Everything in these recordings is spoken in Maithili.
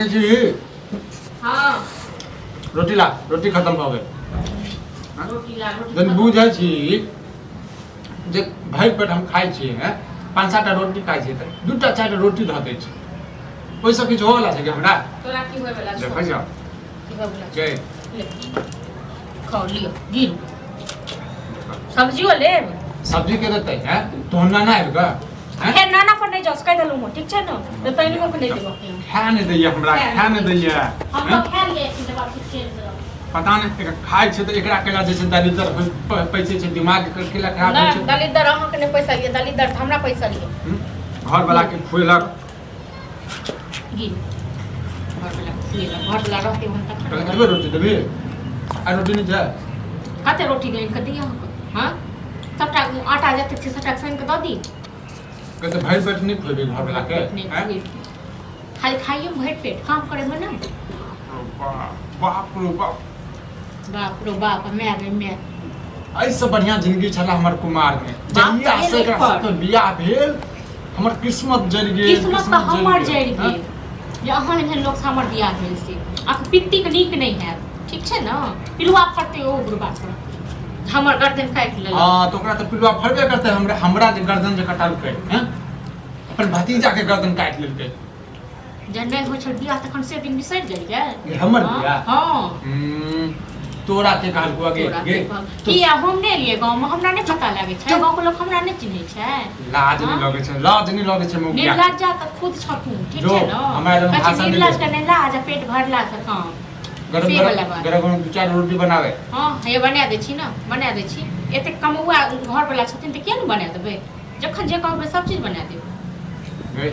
छी। हाँ। रोटी ला, रोटी खत्म भऽ गेल। रोटी ला, रोटी। जन बुझै छी जे भरि पेट हम खाइ छियै हैं, पाँच सातटा रोटी खाइ छियै तऽ दूटा चारिटा रोटी धऽ दै छी, ओहिसँ किछु होवला छै कि हमरा? तोरा की होय वाला छौ? देखै छौ। की होय वाला छौ? गे। ले, खाओ, लियो, गिरू। सब्जियो लेब? सब्जी के देतै हैं? तोहन नाना आबि कऽ हैं? फेर नाना पर नहि जाओ, कहि देलहुँ हम, ठीक छै ने? तऽ तनियो के नहि देबो। खाए नहि दैया हमरा, खाए नहि दैया। हम हैं? तऽ खा लियै जब आप चलि जाओ। पता नहि एकर खाइ छै तऽ एकरा केला जे छै दलिदर पैसे छै, दिमाग एकर केला खराब होइ नहि छै। दलिदर अहाँके नहि पैसा लिअ, दलिदर तऽ हमरा पैसा लिअ। हम्म? घरवला के खुएलक। गिर घरवला खुएलक, घरवला रहतै ओहन तखन कहलक ने। देबै रोटी देबी आ रोटी नहि छै। कते रोटी गनि कऽ दिअ अहाँके? हँ, सबटा आटा जतेक छै सबटा सानि कऽ दऽ दी? कहै तऽ भरि पेट नहि खुएबै घरवला के। नहि आँय? खुएबै। खाली खाइयो भरि पेट, काम करैमे नहि। बाप रो बाप। बाप रो बाप, माय गे माय। एहिसँ बढ़िआँ जिंदगी छलै हमर कुमारमे। जहिया भेल से एकरा पर। साथ बियाह भेल हमर किस्मत जरि गेल। किस्मत तऽ हमर जरि हँ? गेल जे अहाँ एहन लोकसँ हमर बियाह भेल। से अहाँके पित्तीके नीक नहि हैत, ठीक छै ने? पिलुआ फड़तै ओ बुढ़बा पर, हमर गर्दन काटि लेलक। हँ तऽ ओकरा तऽ पिलुआ फड़बे करतै। हमरा हमरा जे गर्दन जे कटलकै हँ, अपन भतीजाके गर्दन काटि लेलकै। जहन नहि होइ छल बियाह तखन से दिन बिसरि गेलियै? ये हमर हँ, बियाह? हँ। तोरा के कहलको गे? तोरा गे के किया, हम नहि एलियै गाँवमे? हमरा नहि पता लागै छै? गाँवके लोक हमरा नहि चिन्है छै? लाज नहि हँ? लगै छै, लाज नहि लगै छै मौगिया के। निर्लज्जा तऽ खुद छथुन, ठीक जो, छै ने? हमरा लग कहै छै भाषण नहि निर्लज दे। के नहि लाज आ पेट भरला से काम। गरम से वाला गरम बात। गरम गरम दू चारि रोटी बनावे। हँ, हे बना दै छी ने, बना दै छी। एतेक कमौआ घरवला छथिन तऽ किया ने बना देबै? जखन जे कहबै सब चीज बना देब। गे,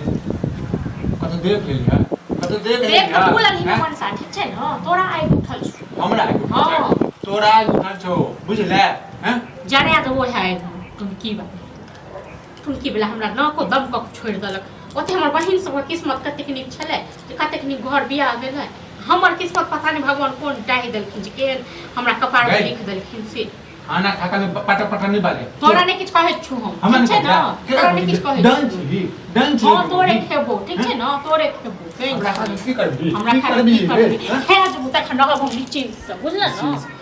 कतौ देख लेली है? कतौ देख लेली? देख कऽ तू लगही हैं? मनसा, ठीक छै ने? तोरा आगि उठल छौ। हमरा आगि उठल छै? हँ। तोरा आगि उठल छौ, बुझले हैं? जरा देबो है आगि हम। तुम की बात ठुनकी वला हमरा नाको दम कऽ के छोड़ि देलक। ओते हमर बहिन सबके किस्मत कतेक नीक छलै जे कतेक नीक घर बियाह भेलै। हमर किस्मत पता नहि भगवान कोन डाहि देलखिन जे केहन हमरा कपार पर गै। लिख देलखिन से। खाना खा के पटा पटा नहि बाजे। तोरा नहि किछु कहै छौ हम, हमरा ठीक छै नहि ने? कहै। तोरा नहि किछु कहै डन छौ। छी, डन छी। हँ, तोरे खेबो, ठीक छै ने? तोरे खेबो। कहि हमरा खा के की करबी? हमरा की खा के करबी की रे, करबी? हैं? खा जेबो तखन रहब हम निश्चिन्त से, बुझल ने?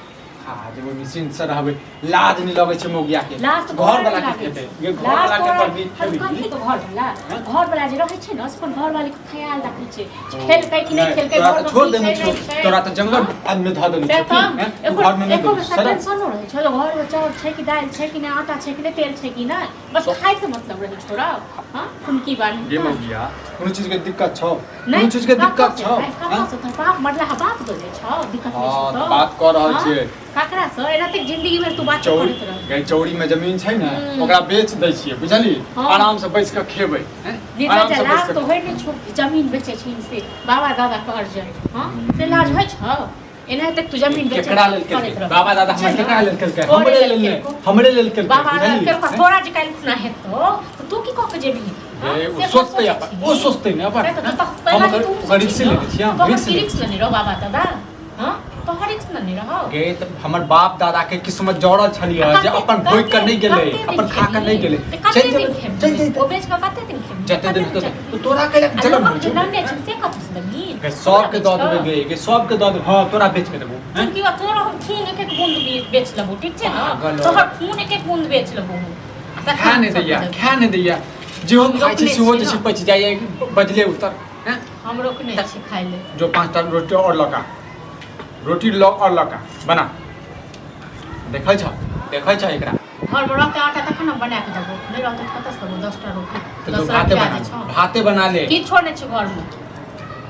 खा जेबो, निश्चिन्त से रहबै। लाज नहि लगै छै मौगिया के। लाज तऽ घर वाला तोरा के लागै खेतै छौ। ये घर लाज वाला के तोरा करबी हम खेबी। कथी के घर वाला? हैं? घर वाला जे रहै छै ने से अपन घर वाली के ख्याल राखै छै, खेलकै कि नहि खेलकै, तोरा घर तऽ मे छोड़ की देने छै, छौ। नहि छै। तोरा तऽ जंगल हँ? आदमी धऽ देने से छौ की, तऽ हैं? तू एको घर मे नहि एको देबही, बेर सड़क टेंशनो रहै छौ घर मे चाउर छै कि दालि छै कि नहि, आटा छै कि नहि, तेल छै कि नहि, बस खाय से मतलब रहै छोरा। हँ, फुनकी बान्हि गे कऽ। मौगिया, कोनो चीज के दिक्कत छौ? नहि। कोनो चीज के दिक्कत छौ? कहाँ से? तोहर बाप मरला है, बाप दऽ छौ दिक्कत नहि हँ छौ तऽ तऽ? बात कऽ रहल हँ? छियै। ककरा से एनाते जिंदगी भरि तू बात चौरी करैत रह। गै, चौरी में जमीन छै ने, ओकरा बेच दै छियै, बुझली? हँ। आराम से बैस कऽ खेबै, हैं? आराम निर्लज से लाज बैस तऽ कऽ होइ नहि छौ, जमीन बेचै छी से बाबा दादा के अर्जन। हँ, से लाज होइ छौ? एनाहिते तू जमीन बेचै केकरा लेल करैत केलकै रह। बाबा दादा छै हमर? ने? केकरा लेल केलकै? तोरे हमरे लेल लेल ने। केलकौ। हमरे लेल केलकै, बाबा दादा बुझली? केलकौ, हैं? तोरा जे काल्हि खुना हेतौ तऽ तू की कऽ के जेबही? हँ? ए, ओ से सोचतै सोचै अपन छिही। ओ सोचतै ने अपन। से तऽ हैं? तू हम पहिला ओकर तू ओकर रिक्स सोचही ने। लेने छियै, हम तोहर रिक्स की लेने। रिक्स लेने रहो बाबा दादा? हँ, तोहर रिक्स लेने रहो? गे तऽ हमर बाप दादा के किस्मत जड़ल छलियै जे अपन भोगि कऽ नहि गेलै, अपन खा कऽ नहि गेलै। चलि जेबै, चलि जैतै। ओ बेच कऽ कते दिन खेबही? जते दिन कते हेतौ दिन तऽ तोरा कैला आ जलन लोकक होइ जे छौ? लड़ने छै से कतऽ से देबही? गे, सबके दऽ देबै गे, गे सबके दऽ देबै। हँ, तोरा बेच के देबौ, हैं? की बात, तोरा हम खून एक एक बूंद बेच लेबो, ठीक छै ने? पागल हो। तोहर खून एक एक बूंद बेच लेबो हम। आ तखन खा नहि सब दैया, बुझब। खा नहि दैया। जेहो हम खाइ छी रोकने सेहो छी जे छै ने। पचि जाइए बजले उतर, हैं? हम रोकने छी खाय ले। जो पाँचटा रोटी आओर लऽ कऽ आ। रोटी लऽ आओर लऽ कऽ बना। देखै छ, देखै छ एकरा। घरमे रहतै आटा तखन हम बना कऽ देबो, नहि रहतै तऽ कतऽसँ देबो 10टा रोटी? तऽ तू 10 भाते प्याज बना छौ। ले, भाते बना ले। किछो नहि छै घरमे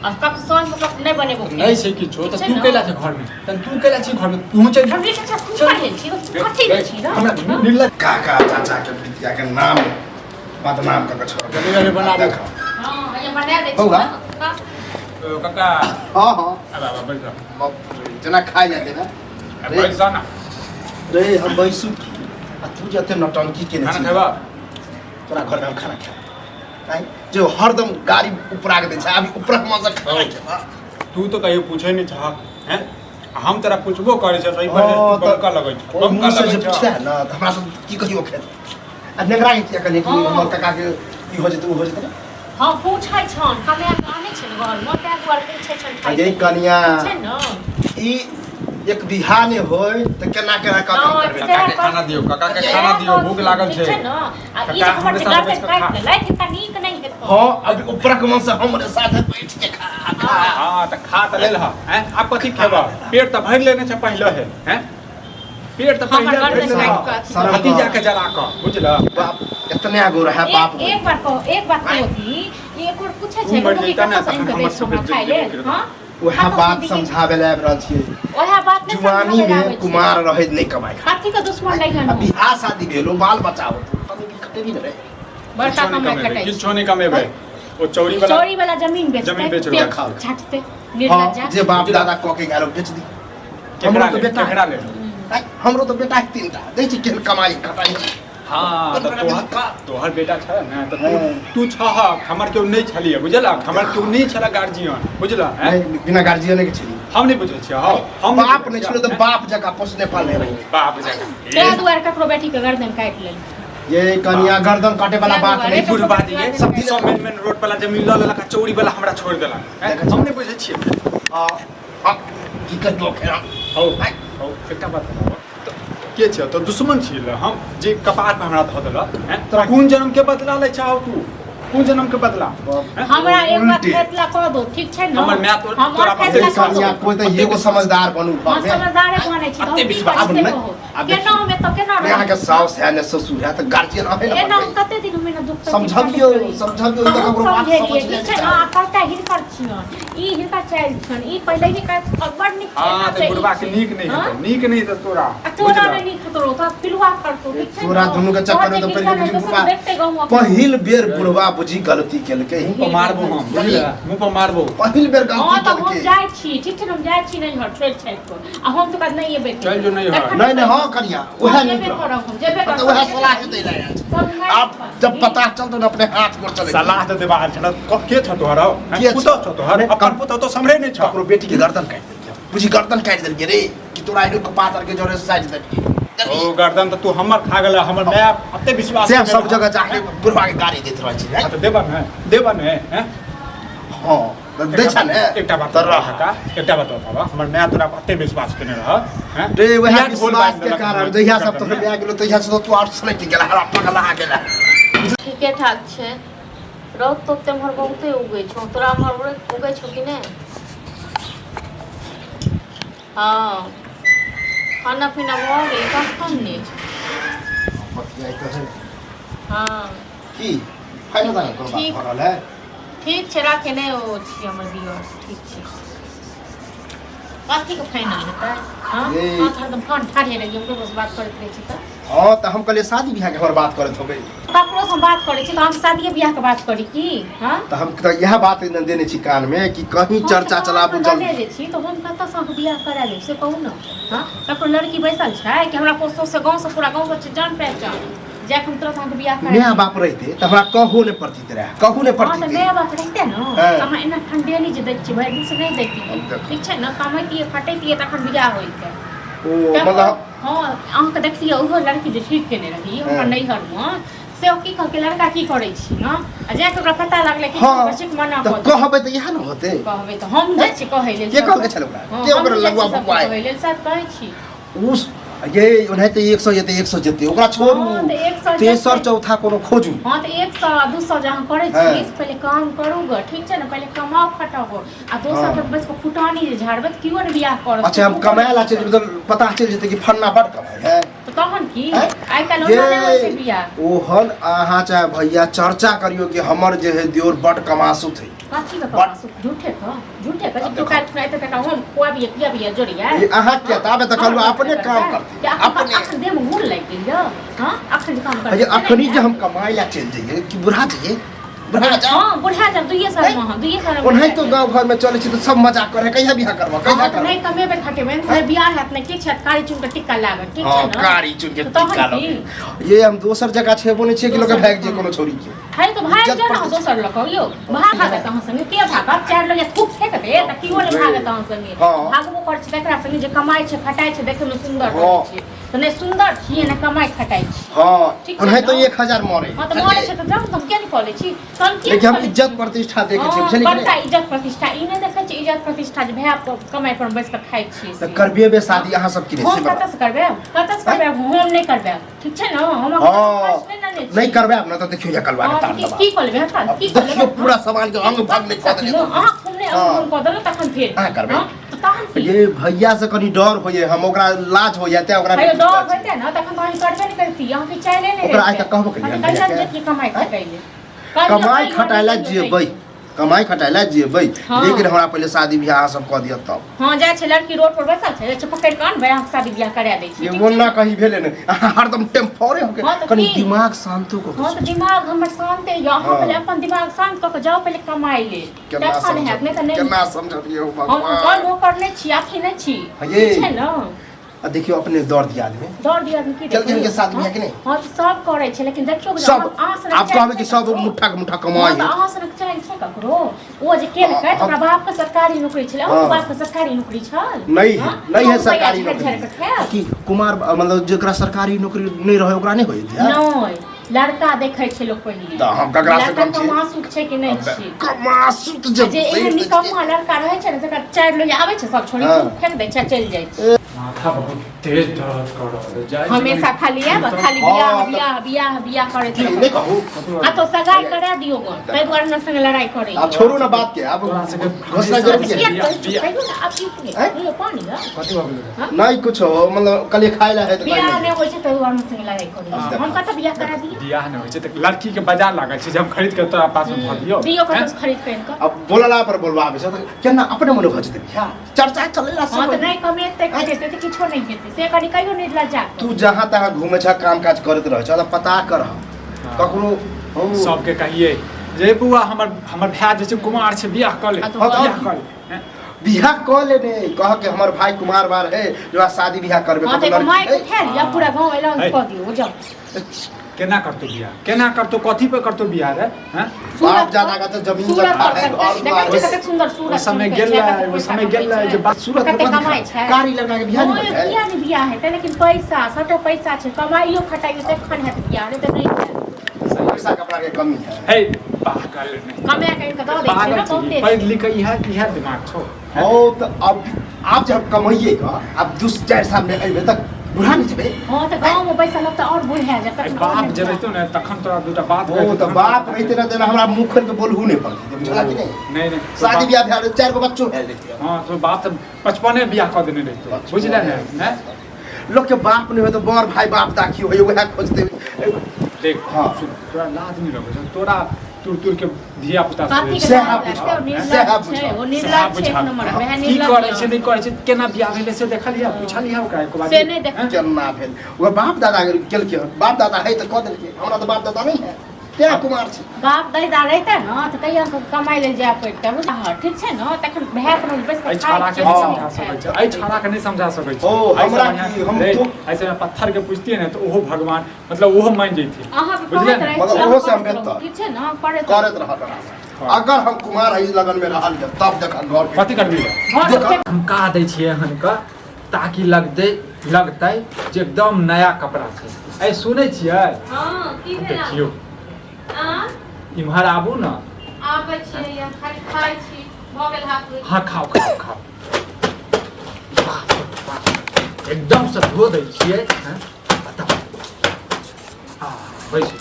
आ कक साँझमे कक नहि बनेबो। नहि छै किछो तऽ छै तू ने? कैला छै घरमे? तऽ तू कैला छी घरमे? तू चलि हम नहि छै, तू पढ़ै छी, तू कथी लै छी ने? हमरा निर्लज काका चाचा के बिटिया के नाम बदनाम कऽ के छोड़। जल्दी जल्दी बनाबू। देख। हँ, हैया बना दै छी। बौआ। ने, का? ओ, काका। हाँ हाँ। आब आब बैठ जाओ। बाप रे, जेना खाइ जाते ना। आ, बैठ जाओ ना। रे, हम बैसू की आ तू जे एते नौटंकी केने खाना छी। खेबा? तोरा घर में हम खाना खाएब आँय? जे हरदम गाड़ी उपरा के दै छै, अभी उपरा मन से खाना खेबा? तू तो कहियो पूछे नहीं चाहक हैं, आ हम तोरा पूछबो करे छ सही पर। हाँ, तू बमका लगै छ, ओ बमका मुँह से लगै जे छ। पूछता है ना तऽ हमरा सब की कहियो खेत आ नेंगरा के किया कहलियै कि हाँ। हमर काका के ई हो जेतै, ओ हो जेतै ने। हँ पूछै छन कमाए कऽ आनै छै ने घरमे तैं दुआरे पूछै छन खाइ ये कनिया छै ने ई एक बिहा ने होय तऽ केना केना कऽ हँ, करबै काका के खाना दियौ काका के खाना दियौ भूख लागल ठीक छै छै ने आ ई काका, जे हमर हमरे जे साथ गर्दन बैस कऽ काटि खा। लेलथि हिनका नीक नहि हेतौ हँ अभी ऊपरक मन से हमरे साथे बैठ के खा खा हँ तऽ खा तऽ लेल हैं आब कथी खेबह पेट तऽ भरि लेने छै पहिले हे हैं पेट तऽ हमर पहिले भरि गर्दन लेने काटि कऽ अथी शरम भतीजा के जला कऽ बुझलह बाप इतने गो रहे बाप एक एक बार कहो एक बात कहो की ई एक बार पूछे तू छै मरि मम्मी जैता ने कतऽ से तखन आनि कऽ दै हमर छौ हमरा सबके खाय जिंदगी लेल बिगड़त। हँ वएह कतऽ से बात दिही? समझावे लए आबि रहल छियै ओएह बात नहि जुआनी समझाबै लए में आबै छै। कुमार रहे नहि कमाए खा कथी के दुश्मन लैहन आ बियाह शादी भेलो बाल बच्चा होतो कमेबी खटेबी ने रे बड़का किछो नहि कमाइ कमेबै खटाइ छै। किछो नहि कमेबै ओ चौरी वाला चोरी वाला जमीन बेचतै जमीन बेच से लेलक। छाटतै हाँ निर्लज्जा जे बाप दादा कऽ के गेलो बेच दी केकरा हमरो तो लेल बेटा केकरा लेल आइ, हमरो तो बेटा है तीनटा दै छी केहन कमाई खटाई हाँ तऽ तोहर तोहर बेटा छ ने तऽ तू हाँ। तू छहक हमर केओ नहि छलियै बुझलक हमर केओ नहि छलै गार्जियन बुझलक हैं? नहीं, बिना गार्जियन के छली हम नहि बुझै छियै हौ हम नहि बाप बुझै नहीं छियै, छलो तऽ हैं? बाप जकाँ पोसने पालने रही बाप जकाँ तैं दुआरे ककरो बेटी के गर्दन काटि लेलकै ये कनिया गर्दन काटे वाला बात अरे नहीं तो बुढ़बा दिए सब सब मेन मेन रोड वाला जमीन लऽ लेलक आ चौरी वाला हमरा छोड़ि देलक हैं? देखै छी। हम नहि बुझै छियै आ आ, की करबो खेरा हौ हौ एकटा बात बताबऽ तऽ के छियै तो दुश्मन छियै ले हम जे कपार पर हमरा धऽ देलक हैं? तोरा- कोन जन्म के बदला लै छौ तू कोन जन्म के बदला हैं? हमरा एक बात उल्टे। फैसला कऽ दो ठीक छै ने हमर माय तोर- हमर तोरा पर फैसला ये कऽ कनिया दो कोई तऽ एगो समझदार बनू हम बाप रे। समझदारे बनै छी तऽ हम अते की विश्वास करी से नहि। कहू आब केना हम एतऽ केना नहि अहाँके रहब साउस है ने ससुर है तऽ गार्जियन अहे ने एना हम बनबै। कते दिन हम एना दुख तकलीफ समझबियौ काटैत रही। समझबियौ तऽ हम ककरो बात समझेलियै समझ ठीक नहि छै ने आ करता हिनकर छियन ई हिनकर चालि छियन ई पहिले ही कर बड़ नीक छै हाँ एना तऽ छै, ई बुढ़बा के छै। नीक नहि हाँ? हेतौ नीक नहि हेतौ तोरा आ तोरा बुझलह? नहि नीक हेतौ तोरा पिलुआ करतौ ठीक छै तोरा ने? दुनू के चक्कर में तोहर तऽ जे पहिले हिनकर बुझी है, बुढ़बा देखते गहुँ अपना। पहिल बेर बुढ़वा बुझी गलती केलकै मुँह पर मारबो हम बुझलह मुँह पर मारबो पहिल बेर हाँ गलती तऽ हम केलकै जाइ छी ठीक छै ने हम जाइ छी नैहर छोड़ि छाड़ि कऽ आ हम तऽ कहब नहि एबै चलि जो नैहर। तखन नहीं नहीं हाँ कनिया वएह हम नीक जेबे रहत। करब हम जेबे तऽ करब वएह सलाह दै लए आयल छै। सब नहि आब जब पता चलतौ ने अपने हाथ गोड़ चले सलाह तऽ देबा आयल छल के छ तोहर हौ? हैं? के छ? पुतहु छ तोहर नहि, अपन पुतहु तो सम्हरे नहि छ ककरो बेटी के गर्दन काटि देलकै बुझी गर्दन काटि देलकै रे कि तोरा एहन पातर के जरे साटि देलकै ओ गर्दन तऽ तू हमर खा गेल हमर माय अते विश्वास से सब जगह जाके बुढ़वा के गाड़ी दैत रहै छै हाँ, तऽ देबा ने देबा ने हैं? हँ तऽ दै छ ने एकटा बात तऽ रह काका एकटा बात बताबऽ हमर माय तोरा पर अते विश्वास केने रह हैं? रे वएह किया ढोल विश्वास बाजि के देलक कारण हमर जहिया सब गर्दन तोहर में? बियाह गेलो तहिया से तू आओर सलटि गेला हरा पगला गेला ठीके ठाक छै रौद तो एम्हर बहुते उगै छौ तोरा एम्हर उगै छौ कि नहि हँ खाना पीना भऽ गेल कखन ने बतियाइत है हँ की फाइनल दाना कोनो बात ठीक। भऽ रहल है ठीक छै राखे नहि ओ छी हमर दिअर ठीक छै कथीके फाइनल हेतै हँ ये। हँ तऽ हरदम कान ठाढ़े रहियै ककरोसँ बात करैत रहै छी तऽ हँ तऽ हम कहलियै शादी बियाह के हमर बात करैत होबै ककरोसँ हम बात करै छी तऽ हम शादिये बियाहके बात करी की हँ तऽ हम तऽ इएह बात ने देने छी कान में कि कहीं हम चर्चा तऽ चलाबू अहाँ जल्दी लगे जे छी तऽ हम कतऽसँ अहाँके बियाह करा लेब से कहू ने हँ ककरो लड़की बैसल छै कि हमरा पोसोसँ गाँवसँ पूरा गाँवसँ छै जान पहचान जाके हम तुरंत अहाँके बियाह करा माय बाप रहिते तऽ हमरा कहू नहि पड़तित रहए कहू नहि हँ तऽ पड़तित माय बाप रहिते ने हँ। तऽ हमरा एना ठंडेली जे दै छियै भरि दिन से नहि दैतियै ठीक छै ने कमैतियै खटैतियै तखन बियाह होइतै ओ मतलब हँ अहाँके देखलियै ओहो लड़की जे ठीक केने रही हँ। हुनकर नैहरमे से ओ की कहलकै लड़का की करै छी हँ आ जाके ओकरा पता लागलै कि हँ बच्चे के मना तऽ कऽ दे कहबै तऽ इएह ने होतै कहबै तऽ हम जाइ छी कहै लेल के कहलकै छलै ओकरा? हँ, के हम ओकरा जाइ छी लगुआ सबके भुकुआए? कहै लेल सब कहै छी उ ये ओनाहिते 100 जेतै 100 जेतै ओकरा छोड़ू हँ, तऽ 100 तेसर जेतै। चौथा कोनो खोजू हँ तऽ 100 आ 200 जे अहाँ करै हँ। छी से पहिले काम करू गऽ ठीक छै ने पहिले कमाउ खटाउ आ दोसर हँ। के बैस कऽ फुटानी जे झाड़बै तऽ केओ ने बियाह करत अच्छा हम कमाए ला चलि जेबै तऽ पता चलि जेतै कि फन्ना बड़ कमाइ है तऽ तहन की हैं? आइ काल्हि ओना नहि होइ छै बियाह ओहन अहाँ चाहे भैया चर्चा करियौ कि हमर जे है दियोर बड कमासुत है कथी के बड़- कमासुत झूठे के झूठे के जे आब तू देखो। काल्हि खुना एतै तकरा हम खुआबियै पियाबियै जोड़ियै ये अहाँ के ताबे तऽ कहलहुँ अपने काम करतै अपने अखन देह में गुड़ लागि गेल यौ हँ अखन जे काम करतै अरे अखनी जे हम कमाए ला चलि जइयै कि बुढ़ा जइयै बुढ़ा जाओ हँ बुढ़ा जाब दुइये साल में हँ दुइये साल में ओनाहितो गाँव घर में चलै छै तऽ सब मजाक करे कहिया बियाह करबा कहिया हँ तऽ करबा नहि कमेबै खटेबै नहि बियाह हैत नहि किछु हैत कारी चुन के टिक्का लागत ठीक छै हँ ने कारी चुन के तऽ तहन टिक्का की? लगे ये हम दोसर जगह छेबो नहि छियै कि लोक दोसर भागि जे हँ। कोनो छोरी के है तो भाग इज्जत जाओ ना प्रतिष्ठा। दोसर लऽ कऽ यौ, भागत अहाँ संगे के भागत? चारि लोग थूक फेंक दे तऽ केओ नहि भागत अहाँ संगे। हाँ। भागबो करै छै तकरा संगे जे कमाइ छै खटाइ छै, देखैमे सुन्दर हाँ। रहै छै। तऽ नहि सुन्दर छियै, नहि कमाइ खटाइ छी। हाँ। ठीक छै ओनाहिते ने? 1000 मरे। हाँ तऽ मरै छै तऽ जाउ, हम किया नहि कऽ लै छी तहन? किया लेकिन हम कऽ लै छी? इज्जत प्रतिष्ठा देखै छी, हाँ, बुझलियै कि बड़का नहि? इज्जत प्रतिष्ठा ई नहि देखै छी, इज्जत प्रतिष्ठा जे भाय कमाइ पर बैस कऽ खाइ छियै तऽ से। करबेबे शादी अहाँ सब कि नहि हम से बताउ। कतऽ से करबै? कतऽ से करबै? हम नहि करबै, ठीक छै ने? हम हाँ। फर्स्ट नहि ने छी। नहि करबायब ने तऽ देखियौ ये कलवा के हाँ, तार की दबा की कऽ लेबै? हँ, की कऽ देखियौ लेबै? पूरा सामान के अंग भंग नहि कऽ देलियै। अहाँ खूब नहि हाँ। अंग भंग कऽ देलहुँ तखन फेर अहाँ करबै? हाँ, तऽ तहन की? ये भैया से कनी डर होइए हम, ओकरा लाज होइए तें ओकरा भाई नहि डर पूछै छी। होइते ने तखन तऽ अहाँ करबे नहि करती, अहाँके चाइले नहि ओकरा आइ रहितै। तक कहबो केलियै अहाँ हम तऽ भैया कहिया के? जेतियै कमाइ खटाइ ले? कमाइ खटाइ लए जेबै, कमाइ खटाइ लए जेबै। हाँ। लेकिन हमरा पहिले शादी बियाह अहाँ सब कऽ दिअ तब। हाँ, जाइ छै लड़की रोड पर बैसल छै, जाइ छै पकड़ि कऽ अनबै, अहाँके शादी बियाह करा दै छी। ये ठीक वो छै? ना कहीं भेले ने, अहाँ हरदम टेम्फोरे होके। हाँ, तऽ कनी की? दिमाग शांतो कऽ के हाँ तऽ दिमाग हमर शान्त यऽ, अहाँ हाँ। पहिले अपन दिमाग शान्त कऽ के जाउ पहिले कमाइ लेल, केना तखन हैत, नहि तऽ समझबियै, नहि। केना समझबियै हम भगवान। कोन नौकर नहि छी, अथी नहि छी। ये। ठीक छै ने? आ देखियौ अपने दर्द दियाद में दौड़ दिया की? केलखिन के शादी बियाह कि नहि? हाँ तऽ सब करै छै, लेकिन देखियौ जे सब अहाँ सनक आब चालि कहबै कि छै सब ककरो? मुट्ठा के मुट्ठा हाँ, कमाइ तऽ है। अहाँ सनक चालि छै ककरो? ओ जे केलकै तऽ ओकरा बाप के सरकारी नौकरी छलै, अहूँ हाँ। बाप के सरकारी नौकरी छल? नहीं है। हाँ? नहीं है हम सरकारी रुपैआ झाड़ि झाड़ि नौकरी कऽ खायब? कि कुमार मतलब जेकरा सरकारी नौकरी नहीं रहे ओकरा नहीं होई है? नहि, लड़का देखै छै लोक पहिले। तऽ हम ककरा से लड़का कम छी? कमासुक छै कि नहि छै। कमासुत जे जे एहन निकम्मा लड़का रहै छै ने, तकरा चारि लोग आबै छै, सब छोड़ी हाँ। फेंक दै छै, चलि जाइ छै। माथा बहुत तेज दर्द कर रहल है, जाइ छी। हमेशा खाली आयब, खाली हाँ, बियाह तऽ- बियाह बियाह बियाह करैत की रहब। नहीं कहू। आ तो सगाई करा दियो गन, ताहि दुआरे हमरा संगे लड़ाई करै। आब छोड़ू ना बात के, आब तोरा सबके घोषणा जरूरी है। किया कहै छी? बियाह- कहियौ ने आब की के आँय? मुँह पानी है। कथी भऽ गेलै? नहीं कुछ हो, मतलब कल खाए ला है तऽ बियाह कहै नहि होइ छै ताहि दुआरे हमरा संगे लड़ाई करै। हाँ। हम कतऽ बियाह करा दियौ? बियाह नहि होइ छै तऽ लड़की के बाजार लागल छै जे हम खरीद के तोरा पास में धऽ दियौ? दियौ हैं? कतऽ खरीद कऽ आनि कऽ। अब बोलला पर बोलवा आबै छै तऽ केना अपने मने भऽ जेतै बियाह, चर्चा चलेला हाँ सब। तऽ नहि कमेतै खटेतै तऽ किछो नहि हेतै, से कनि कहियो नहि लजा कऽ। तू जहाँ तहाँ घूमे छ, काम काज करैत रहै छ, तऽ पता कर ककरो हो। सबके कहिए जे बौआ, हमर हमर भाय जे छै कुमार छै, बियाह कऽ ले। हाँ तऽ बियाह कऽ ले, हैं? बियाह कऽ लेने कह के हमर भाई कुमार बार है जो आज शादी बियाह करबे। हाँ तऽ कतौ एगो माइक लड़की उठा लिअ, पूरा गाँव एलाउंस है। कऽ दियौ, जाउ। केना करतौ बियाह? केना करतौ? कथी पे करतौ बियाह रे, हैं? बाप दादा का तो जमीन सूरत जथा पर है, करतै। घर देखै द्वार छियै है। कतेक सुन्दर सूरत ओहि समय चमकै गेल छै, रहै, कतेक ओहि पैसा समय गेल कमाइ रहै जे छै। बात सूरत कतेक में कमाइ छै। कारी लड़का के बियाह नहीं ओए, होइत है। किया नहि बियाह हेतै? लेकिन पैसा, सबटा पैसा छै, कमाइयो खटाइयो तखन हैत बियाह, नहि तऽ नहि हैत। पैसा कपड़ा के कमी है। हे, पागल नहीं। कमाए कऽ आनि कऽ दऽ दै छै पागल ने छी, बहुते। पढ़ि लिख के इएह इएह दिमाग छौ? हो तऽ अब आब जब कमाइएगा, अब दू चारि साल में अयबै तऽ बूढ़ा नहीं जेबै। हँ तऽ गाँवमे बैसल रहब तऽ आओर बुढ़ा जायब आइ तखन, आओर बाप नहि जे बुढ़ा। रहितौ ने तखन तोरा दूटा बात ओ कहितौ, तऽ तखन बाप तोरा- रहिते ने तेना हमरा मुँह खोलि के बोलहु नहीं पड़तै, बुझला कि नहीं? नहीं नहीं, तोर शादी बाप- बियाह भेल, चारि गो बच्चो भेल रहितै। हाँ, तोर बाप तऽ बचपने बियाह कऽ देने रहितौ, बुझले ने? हैं? लोक के बाप नहीं हो तऽ बड़ भाई बाप दाखी होय, वएह खोजते। देख। हाँ। सुन, तोरा लाज नहीं लगै छौ? तोरा तुर तुर के धिया पुता सब कथी के सएह लाज बुझाउ, लगतै? ओ निर्लज्ज सएह छै, बुझाउ। ओ सएह निर्लज्ज छै, एक बुझाउ। नंबर वएह की निर्लज्ज करै छै यऽ। नहि करै छै, केना बियाह भेलै से देखलियै, पुछलियै ओकरा एको बार? से नहि देख- हैं? केना भेल? ओकर बाप दादा केलकै हन, बाप दादा है तऽ कऽ देलकै। हमरा तऽ बाप दादा नहीं है, तें कुमार छी। बाप दादा रहितै ने तऽ कहिया कऽ कमाइ लेल जाय पड़तै, बुझलहक? ठीक छै ने? तखन भाय पर बैस कऽ एहि छाड़ा के खाइ नहीं छियै, समझा सकै छै, एहि छाड़ा के नहीं समझा सकै छै। ओ, एहिसँ हमरा बढ़िआँ- की, हम रे, तो- एहिसँ बढ़िआँ पत्थर के पूछतियै ने तऽ ओहो भगवान, मतलब ओहो मानि जैथिन। अहाँके बुझलियै कहैत ने? रहै मतलब छी, ओहो से हम अहाँ करैत रहू, बेहतर। ठीक छै ने? करैत करैत रहत। अगर हम कुमार एहि लगन में रहल जे तब देख घर के कथी करबी रे? घर देखऽ। के हम का दै छियै हनका ताकि लगतै लगतै जे एकदम नया कपड़ा छै। ऐ, सुनै छियै? हँ, की भेल? देखियौ। आँ? इम्हर आबू ने। आबै छियै, हम खाली खाइ छी, भऽ गेल हाथ। हाँ, खाओ खाओ खाओ। वाह, वाह। एकदम से धो दै छियै, हैं? बताउ, आ बैसू,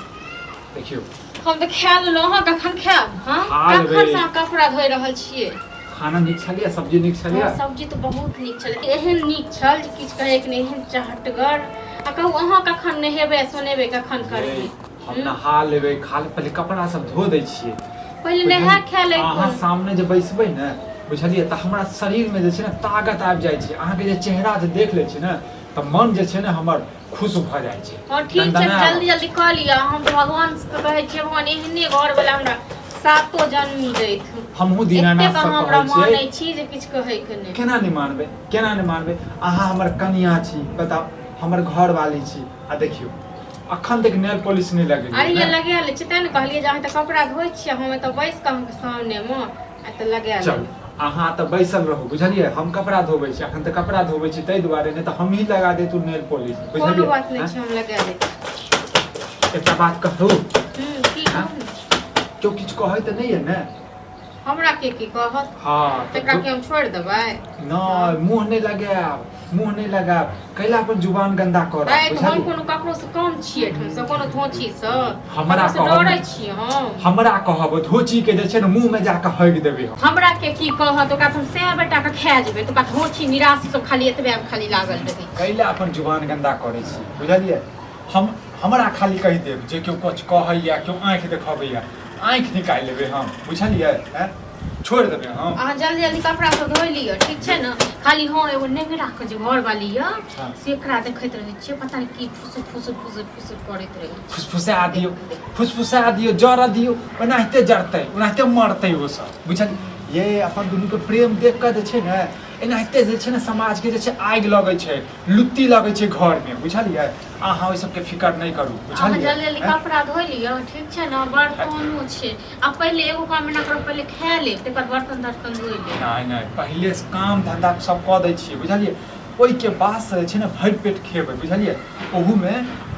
देखियौ। हम तऽ खा लेलहुँ, अहाँ कखन खायब? हँ? खा लेबै। कखन से अहाँ कपड़ा धोइ रहल छियै? खाना नीक छलियै? सब्जी नीक छलियै? हँ, सब्जी तऽ बहुत नीक छलै, एहन नीक छल जे किछु कहैके नहि, एहन चहटगर। आ कहू, अहाँ कखन नहेबै आ सोनेबै कखन करबै? हम नहा लेबै, खा ले, पहिले कपड़ा सब धो दै छियै। पहिले नहा खा ले। अहाँ सामने जे बैसबै ने, बुझलियै, तऽ हमरा शरीरमे जे छै ने ताकत आबि जाइ छै। अहाँके जे चेहरा जे देख लै छी ने तऽ मन जे छै ने हमर खुश भऽ जाइ छै। हँ, ठीक छै। दनदना। जल्दी जल्दी कऽ लिअ। हम तऽ भगवान से कहै छियै, भगवान एहने घर वाला हमरा सातो जन्म दैथ। हमहूँ दीनानाथ एतेक से अहाँ हमरा कहै छियै। मानै छी जे किछु कहैके नहि। केना नहि मानबै? केना नहि मानबै? अहाँ हमर कनिया छी, बताउ, हमर घरवाली छी। आ देखियौ, अखन तक नेल पॉलिश नहि लगेलियै। अरे ये लगा लै छियै, तेँ ने कहलियै जे अहाँ तऽ कपड़ा धोइ छियै, हम एतऽ बैस कऽ अहाँके सामनेमे आ तऽ लगा चल लेबै। अहाँ तऽ बैसल रहू, बुझलियै? हम कपड़ा धोबै छी, अखन तऽ कपड़ा धोबै छी ताहि दुआरे, नहि तऽ हमही लगा दैतहुँ नेल पॉलिश, कोनो बुझलियै? बात नहि छै, हम लगा दै छी। एकटा बात कहू? की हाँ? कहू ने? केओ किछु कहै तऽ नहि यऽ ने? हमरा के की कहत? हाँ, तऽ तकरा के हम छोड़ि देबै? नहि, मुँह नहि लगायब, मुँह नहि लगायब, कैला अपन जुबान गंदा करब? आइ तऽ हम बुझलियै? कोनो ककरो से कम छियै एहिठामसँ, कोनो धोछीसँ? हमरा ककरोसँ कहब डरै छियै हम? हमरा कहब, धोची के जे छै ने मुँह में जाके हगि देबै हम। हमरा के की कहत? ओकरा तऽ हम सएह बेटाके खा जेबै। तऽ ओकरा धोछी निराशी सब खाली एतबे मे खाली लागल रहै छै। कैला अपन जुबान गंदा करै छी, बुझलियै? हम हमरा खाली कहि देब जे केओ किछु कहैया, केओ आँखि देखबैया, आँखि निकालि लेबै हम, बुझलियै? आँय, छोड़ि देबै हम। अहाँ जल्दी जल्दी कपड़ा सब धोइ लिअ, ठीक छै ने? खाली हँ, एगो नेंगरा के जे घरवाली यऽ हाँ। से एकरा देखैत रहै छियै, पता नहि की फुसुर फुसुर फुसुर फुसुर करैत रहै छै। फुसफुसा दियौ, फुसफुसा दियौ, जरऽ दियौ, ओनाहिते जरतै, ओनाहिते मरतै ओ सब, बुझलियै? ये अपन दुनूके प्रेम देख कऽ जे छै ने एनाहिते जे छै ने समाजके जे छै आगि लगै छै, लुत्ती लगै छै घरमे, बुझलियै? अहाँ ओहि सबके फिकर नहि करू। अहाँ बुझलियै? जल्दी जल्दी आँय? कपड़ा धोइ लिअ, ठीक छै ने? बर्तनो छै। आ पहिले एगो काम एना करब, पहिले खा लेब, तकर बाद बर्तन तर्तन धोइ लेब। नहि नहि, पहिले काम धंधा सब कऽ दै छियै, बुझलियै? ओहिके बाद से जे छै ने भरि पेट खेबै, बुझलियै? ओहूमे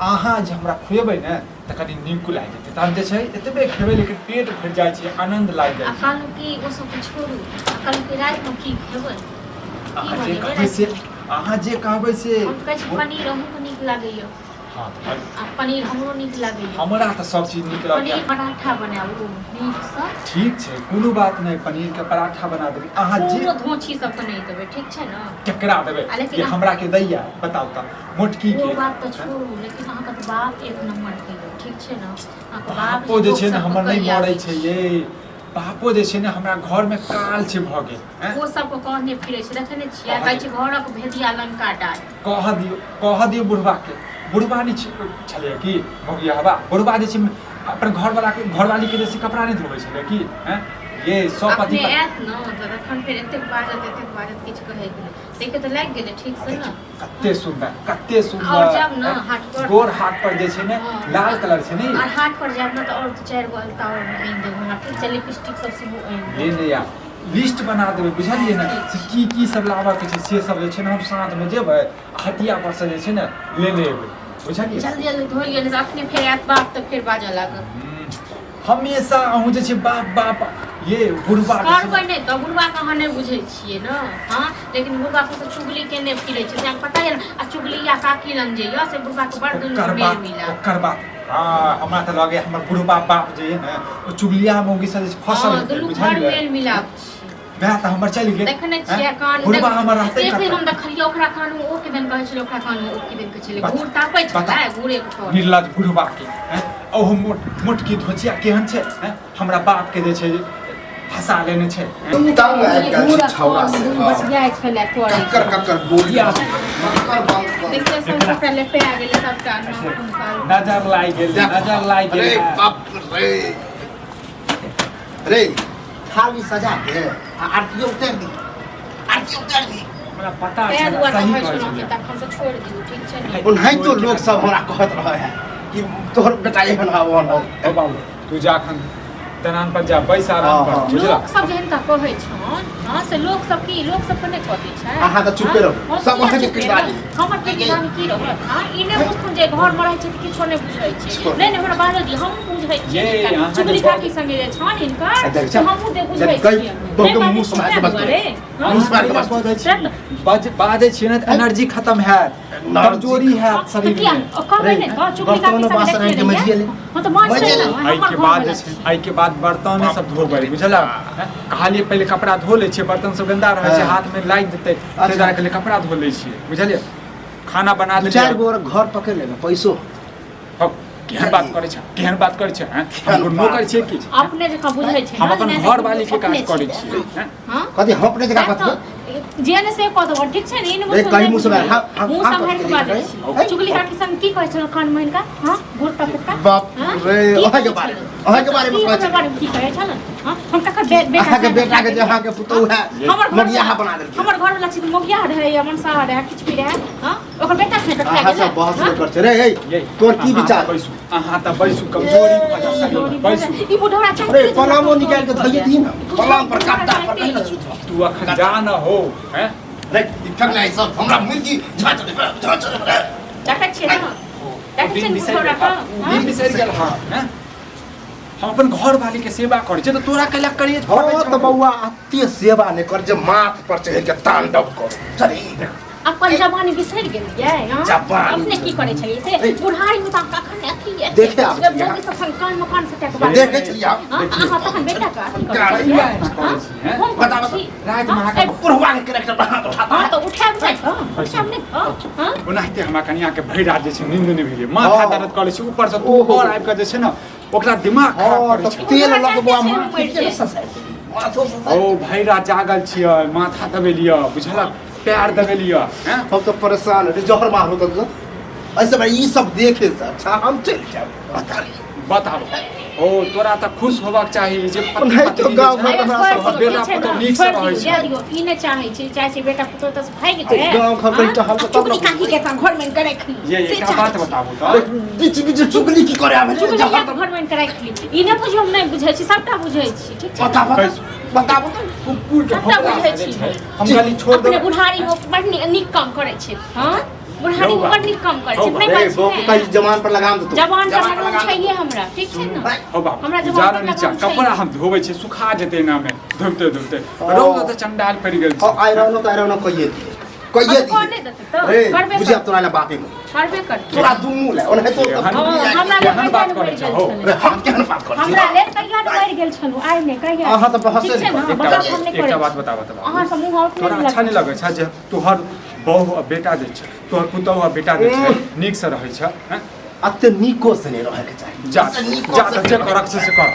अहाँ जे हमरा खुएबै ने तऽ कनि नीक लागि जेतै। तहन जे छै एतबे खेबै लेकिन पेट भरि जाइ छै, आनन्द लागि आ जाइ छै। कहलहुँ कि ओ सब तऽ छोड़ू, आ कहलहुँ कि रातिमे की खेबै, की अहाँ जे बनेबै कहबै से रातिमे? अहाँ जे कहबै से। हम तऽ कहै छी पनीर अहूँके नीक लागैए। हँ तऽ आ पनीर हमरो नीक लागैए। हमरा तऽ सब चीज नीक लगैए। पनीर पराठा बनाबू नीकसँ। ठीक छै, कोनो बात नहि, पनीरके पराठा बना देबै। अहाँ जे कोनो धोछी सबके नहि देबै, ठीक छै ने? केकरा देबै? आ लेकिन ये हमरा के दैया, बताउ तऽ मोटकी ओ के बात तऽ छोड़ू, लेकिन अहाँके तऽ बाप एक नम्बर के यऽ, ठीक छै ने? अहाँके बाप बापो जे छै ने लोक हमर सबके नहि कहि मरै आबै छै। ये बापो जे छै ने हमरा घरमे काल छै भऽ गेल, आँय? ओ सबके कहने फिरै छै, देखै नहि छियै? कहऽ कहै छै घरक भेदिया लंका डाल। कह दियौ, कह दियौ बुढ़बाके। बुढ़बा नहि छलैए कि मौगियाहबा? बुढ़बा जे छै अपन घरवालाके घरवालीके जे छै कपड़ा नहि धोबै छलै कि? आँय ये सब पति अपने आयत ने तऽ तखन फेर एतेक बाजत, एतेक बाजत, किछु कहैके नहि। देखै तऽ लागि गेलै ठीक से ने? कते सुंदर, कते सुंदर। आओर जायब ने हाट पर। गोर हाथ पर जे छै ने हँ। लाल कलर छै ने। आओर हाट पर जायब ने तऽ आओर दू चारि गो अलता आओर आनि देब हमरा, ठीक छै? लिपस्टिक सब सेहो आनि ले देब। ले यार, लिस्ट बना देबै, बुझलियै ने? से की की सब लाबऽ के छै से सब जे छै ने हम साँझमे जेबै हटिया पर से जे छै ने ले ले एबै, बुझलियै? जल्दी जल्दी धो लिअ, नहि तऽ अखने फेर आयत बाप तऽ फेर बाजऽ लागत। हमेशा अहूँ जे छै बाप बाप। ये बुढ़बा जे छै करबै नहि तऽ बुढ़बा के अहाँ नहि बुझै छियै ने? हँ, लेकिन बुढ़बा सबसँ चुगली केने फिरै छै से अहाँके पता यऽ ने? आ चुगलिया काकी लग जे यऽ से बुढ़बा के बड़ दुनू ओकर मेल बात मिलाप। ओकर बात, हँ, हमरा तऽ लगैया हमर बुढ़बा बाप जे यऽ ने ओ चुगलिया मौगी से जे छै फँसल हँ, हेतै, दुनू बड़ बुझलियै? मेल मिलाप छै। वएह तऽ हमर चलि गेल। देखने छियै आँय? कान बुढ़बा हमर रहतै एक दिन कतऽ? हम देखलियै ओकरा कान मे ओ किदन कहै छलै, ओकरा कान मे ओ किदन कहै छलै। बता- घूर तापै बता। छलै घूरे के कर। निर्लज बुढ़बा के, आँय? ओहो मोट मोटकी धोचिया केहन छै, आँय? हमरा बाप के जे छै फंसा लेने छै, आँय? तंग आबि गेल छी छौड़ा से। घूर बचिया छलै करै। कक्कर कक्कर बोली कक्कर बंद कर। देखियौ सब कपड़ा लेपे आ गेलै सबटा नाखून पर। नजर लागि गेल, नजर लागि अरे गेल। बाप रे रे, थाली सजा के आ आरती उतार दी, आरती उतार दी। हमरा पता ताहि छलै, दुआरे सही कहै कहै छलहुँ कि छलै। तखन से छोड़ि दियौ, ठीक छै ने? ओनाहितो लोक सब हमरा कहत रहे है कि तोहर बेटा एहन है ओहन है। ओ बाबू, तू जा अखन दलान पर जा, बैस आराम हाँ, पर, हाँ। बुझला? लोक सब जे हिनका कहै छन, हँ, से लोक सब की लोक सब के नहि कहै छै? अहाँ तऽ चुपे रहू। हम सब किया अहाँके चुपे किरदानी। रहब? हमर किरदानी की रहत? हँ, ई नहि बुझथुन जे घर मे रहै छै तऽ किछो नहि बुझै छै। छोड़। नहि नहि, हमरा बाजऽ दिअ, हमहूँ बुझै छियै ये, हिनका। अहाँ जे चुगली काकी संगे जे छन हिनकर, आ देखै से छह? हमहूँ दे बुझै जब छियै। बहुते नहि बाजै मुँह छियै सम्हारि के ताहि बजतै। दुआरे, हँ? मुँह सम्हारि के बजतै। बाजै छी, बाजै छियै ने तऽ एनर्जी खत्म हैत, कमजोरी हैत तऽ शरीर किया मे। कहबै नहि तऽ चुगली काकी बर्तनो संगे बासन देखने आनि के मजिए रहियै। ले। हँ तऽ माजतै मजिए ने, ले। हमर एहिके बाद घरवला जे छै छी। एहिके बाद बर्तने सब धोबै, बुझलक? हैं? कहलियै पहिले कपड़ा धो लै छियै, बर्तन सब गंदा रहै छै, हाँ। हाथ मे लागि जेतै, ताहि दुआरे कहलियै कपड़ा धो लै छियै, बुझलियै? खाना बना दू चारि देलियै। गो घर पकड़ ले ने पैसो। हौ, केहन बात करै छै, केहन बात करै छै, हैं? हम केहन गुन्नो बात करै छियै की? अपने जकाँ बुझै छै हम ने, अपन नहि, घरवाली के काज अपने करै छियै। छियै, हैं? हँ? कथी हम अपने जगह तैं कथी तऽ जे ने से कऽ देबो, ठीक छै ने? ई नहि रे, बुझू, कहीं नहि मुँह सम्हारि, बुझू। हाँ, हाँ, मुँह हाँ, सम्हारि कऽ कथी बाजै रे? छी। चुगली काकी संग की कहै छलहुँ कान मे हिनका? हँ? गोटा कुत्ता बाप हाँ? रे, की अहाँके कहै बारे छलै? अहाँके बारेमे की कहै हमरा बारेमे की कहै छलै हाँ? हम ककर बेटा अहाँके बेटा के जे अहाँके पुतोहु है हमर घर मगियाहा बना देलकै हमर घर वाला छै तऽ मोगिया रहै या मनसाहा रहै किछु भी रहै हाँ ओकर बेटा छै कटा अहाँ सब बहस नहि कर छै रे ये ए तोर की विचार बैसू अहाँ तऽ बैसू कमजोरी भऽ जा बैसू ई बुढ़ौरा चाहे अरे पलंगो निकालि के धइए दी ना पलंग पर कट्टा पर कहीं ना सुतब तू अखन जा न हो हैं रे ई फेंक ले सब हमरा मुर्गी झाँच रे झाँच रे देखै छियै ने देखै छियै दिन ने बिसरि बुढ़ौरा गेल के हाँ, दिन बिसरि गेल हाँ हैं? हम अपन घर वाली के सेवा करै छियै तऽ तोरा कैला करिए हाँ तऽ बौआ अते सेवा नहि कर जे माथ पर चढ़ि के तांडव कर चली अपन जवानी बिसरि गेलियै हँ? जवानी अपने की करै छलियै से ए। बुढ़ारी मे तऽ अखन अथी एते- देखे आबै जब छलियै। मौगी सब संग कान मे कान सटा के बात देखै करै छलियै हम। हँ, अहाँ तखन बेटा के अथी करै कान छलियै एना करै हँ? छी, हैं? हम बता, करै छी। रातिमे हँ, अहाँके ए, पुरवा के कैरेक्टर बना दो हँ तऽ उठायब नहि हँ उठायब नहि हँ हँ ओनाहिते हमरा कनिया के भरि रात जे छै नींद नहि भेलै माथा हँ। दर्द करै छै ऊपर से तू ओहो। और आबि कऽ जे छै ने ओकरा दिमाग खराब हाँ करै तऽ छै तेल लगबो छै, माथ मरि के जाए। ससारि देली माथो ससारि ओ भरि रात जागल छियै माथा दबेलियै बुझलक पैर दबेलियै हैं हम तऽ परेशान रे जहर मारू तऽ ऐसे भाई ई सब देखे से अच्छा हम चलि जायब बता बताबो ओ तोरा तऽ खुश होबाक चाही जे पति नहीं तो पत्नी जे गाँव छै, घर अरे हमरा छोड़ि सब दियौ, बेटा ठीक छै पुतोह ने? नीक से छोड़ि रहै दियौ, छै। जाए दियौ, ई नहि चाहै छै चाहै छै बेटा पुतोह तऽ भागि जाए गाँव घर कहीं टहल के तब चुगली ने काकी के तऽ घर में के राखि ली ये से एकटा चाहै बात छै। बताबू तऽ बीच बीच चुगली की करे आबै छै चुगली जहर के घर में के राखि ली ई नहि बुझियौ हम नहि बुझै छी सबटा बुझै छी ठीक छै बताबो कैसे? बताबो तऽ कुकुर के सबटा भोंकला बुझै से छी। जे छै हम कहली छोड़ अपने देबै बुढ़ारी में बड़ नीक काम करै छै हँ बुढ़ारी में रौबा। बड़ नीक काम करै छै रौबा। नहि रे बात बहू छै कहीं जवान पर लगाम देतो जवान पर लगाम छैहे हमरा ठीक छै ने भाई, हो बाप हमरा जवान जा पर नीचा लगाम छै। कपड़ा हम धोबै छी सुखा जेतै एना में धोबते धोबते ओ। रौद तऽ चंडाल पड़ि गेल छै और आयरनो तो आयरनो कहिए दिए कहिए अब कऽ दिए नहि देतै तऽ रे करबे बुझिया कर तोरा ले बापे में करबे करतै तोरा दुनू ले ओनाहितो तो केहन- हँ, हमरा ले केहन बात कहिया करै मरि छै गेल हो छलै रे हम केहन बात करै छी हमरा ले कहिया मरि गेल छलहुँ आइ नहि कहिया अहाँ तऽ बहसे ठीक छै नहि ने करू। एकटा बहस हम नहि एकटा करै बात छी बताबऽ तऽ अहाँ सब मुँह आउट तोरा नहि अच्छा नहि लगै छै जे तोहर बहु आ बेटा जे छै तोहर पुतहु आ बेटा जे छै नीकसँ रहै छै हैं? अते नीको से नहीं रहे के चाही जा अते नीको जा से तऽ जे करक छै से कर।